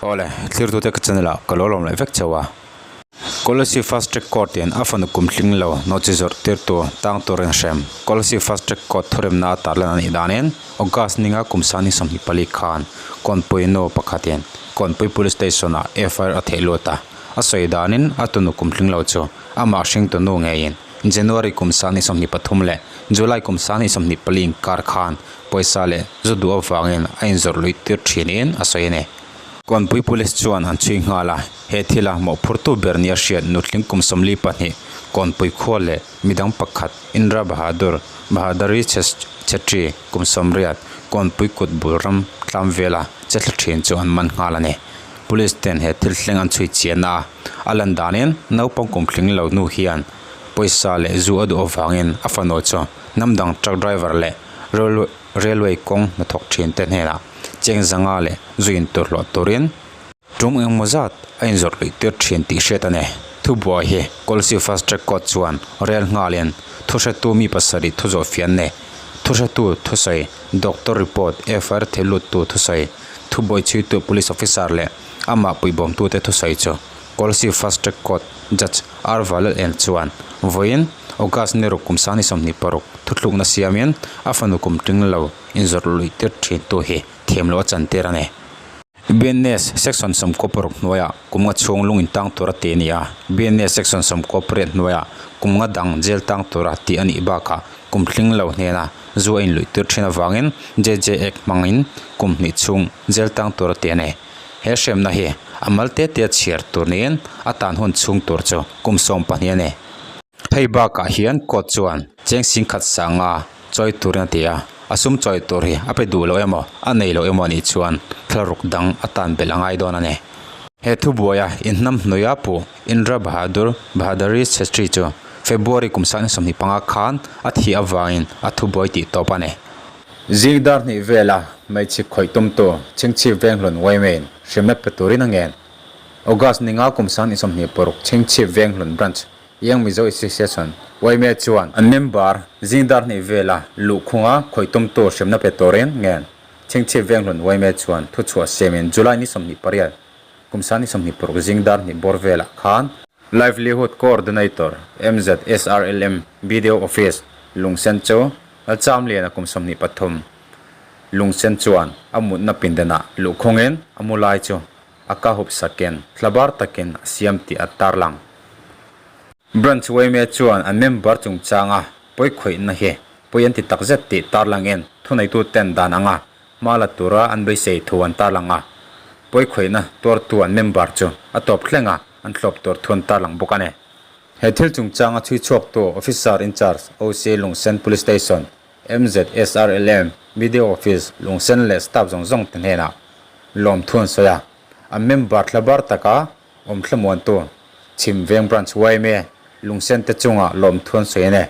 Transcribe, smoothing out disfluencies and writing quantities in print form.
Awle, thlirtute ka channel ah ka lo lawm leh vek chauh a. Kolasib Fast Track Court in a fanu kum tling lo nawhchi zawrh tirtu tang turin hrem Kolasib Fast Track Court thuremna a tarlan a nih danin August ninga kum sangni 24 khan Kawnpui nu pakhatin Kawnpui Police Station ah FIR a theih lut a, a sawi danin a tunu kum tling lo chu amah hringtu nu ngeiin January kum 2023 leh July kum 2024 inkar khan pawisa leh zu duh avangin a inzawrh luih tir thinin a sawi a ni. Kawnpui Police chuan an chhui nghal a, he thila mawhphurtu ber nia hriat nutling kum 42 Kawnpui khua leh midang pakhat Indra Bahadur Bahadari Chhetri kum 80 Kawnpui kut bul ram tlam vela che thla thin chu an man nghal a ni. Police ten he thil thleng an chhui chian a, a lan danin naupang kum tling lo hnu hian pawisa leh zu a duh avangin a fanu chu hnam dang truck driver leh railway kawng hnathawk thin te hnenah cheng zanga leh zu in tur hlawh turin tum engmaw zat a inzawrh luih tir thin tih hriat a ni. Thubuai hi Kolasib Fast Track Court chuan rel nghalin thuhretu mi pasarih thu zawh fian nei thuhretu thusawi doctor report FIR theiluttu thusawi thubuai chhuitu police officer leh amah puibawmtute thusawi chu Kolasib Fast Track Court Judge R Valal en chuan vawiin August ni ruk kum 26 thuthlukna siamin a fanu kum tling lo inzawrh luih tir thin tu hi thiam loh a chantir a ni. BNS Section 16 hnuaiah kum nga chhung lung intang tura tih a ni a, BNS Section 18 hnuaiah kum nga dang jail tang tura tih a nih bakah kum tling lo hnena zu a inluih tir thin avangin JJ Act hmangin kum hnih chhung jail tang tura tih a ni. He hremna hi a mal te te chhiar tur niin a tan hun chhung tur chu kum 12 a ni. Hei bakah hian court chuan cheng singkhat sanga chawi turin a ti a, a sum chawi tur hi a pe duh lo emaw a nei lo emaw anih chuan thlaruk dang a tan belh a ngai dawn a ni. He thubuaia inhnam hnuaia pu Indra Bahadur Bahadari Chhetri chu February kum 25 khan a thih avangin a thubuai tih tawp a ni. Zing dar hnih vela hmeichhe khawih tumtu Chhingchhip Venghlun Waymain hrimna pe turin a ngen. August ninga kum 26 Chhingchhip Venghlun Branch Young Mizo Association, yma, chuan an member zing dar hnih vela luhkhunga khawih tumtu hremna pe turin ngen Chhingchhip Venghlun yma chuan thuchhuah siamin July ni 28 kum 26 zing dar hnih bawr velah khan Livelihood Coordinator, MZSRLM, BDO Office, Lungsen chu Lalchamliana kum 23 Lungsen chuan a mutna pindanah luhkhungin a mu lai chu a ka hup sakin thlabar takin a siam tih a tarlang. Branch yma chuan an member chungchanga pawi khawihna hi pawi an ti takzet tih tarlangin thuneituten dan anga hma la tura an beisei thu an tarlang a, pawi khawihna tuartu an member chu a tawp thlenga an thlawp tur thu an tarlang bawk a ni. He thil chungchanga chhui chhuaktu Officer in Charge, OC, Lungsen Police Station, MZSRLM, Media Office, Lungsen leh staff zawng zawng te hnenah lawmthu an sawi a, a member thlabar taka awm thlamuantu Chhim Veng Branch yma Lungsen te chungah lawmthu an sawi a ni.